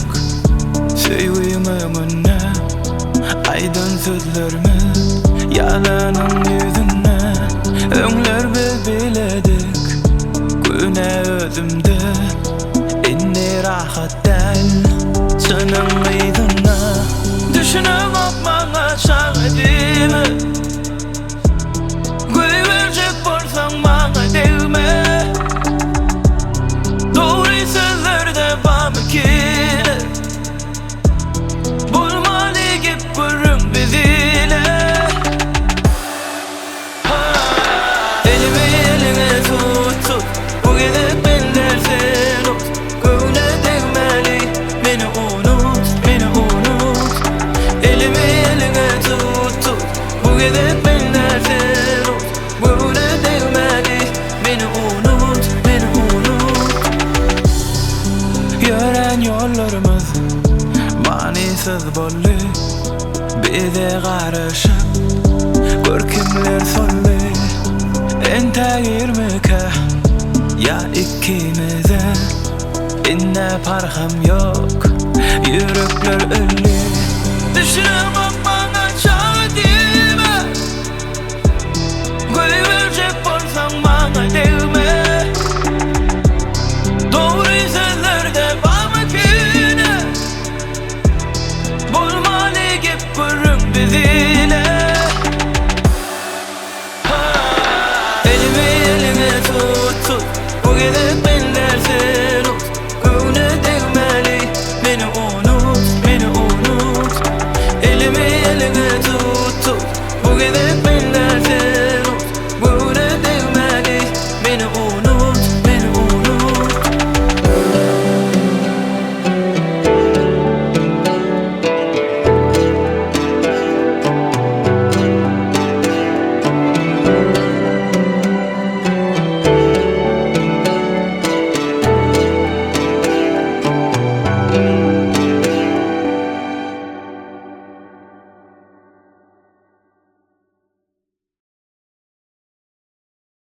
gerek Söýgiň öňünde Aýdan sözlerimiz Ýalanyň ýüzünde Öňler biz biledik Günä özümde Indi rahat däl Çynyň yzynda Düşünemok maňa çaga diýme Goýberjek bolsaň maňa degme Dogry sözlerde barmy kine Bolmaly gep gürrüň biz ile Elimi eliňe tut tut Bu gezek menden sen ut Göwne degmeli meni unut meni unut Elimi eliňe tut tut Bu gezek menden sen ut Göwne degmeli meni unut meni unut Ýörän ýollarymyz manysyz boldy Bize garaşyp gör kimler soldy Entäk irmikä ýa ikimize Indä parham ýok ýürekler öldi Düşünemok maňa çaga diýme Goýberjek bolsaň maňa degme Dogry sözlerde barmy kine Bolmaly gep gürrüň biz ile.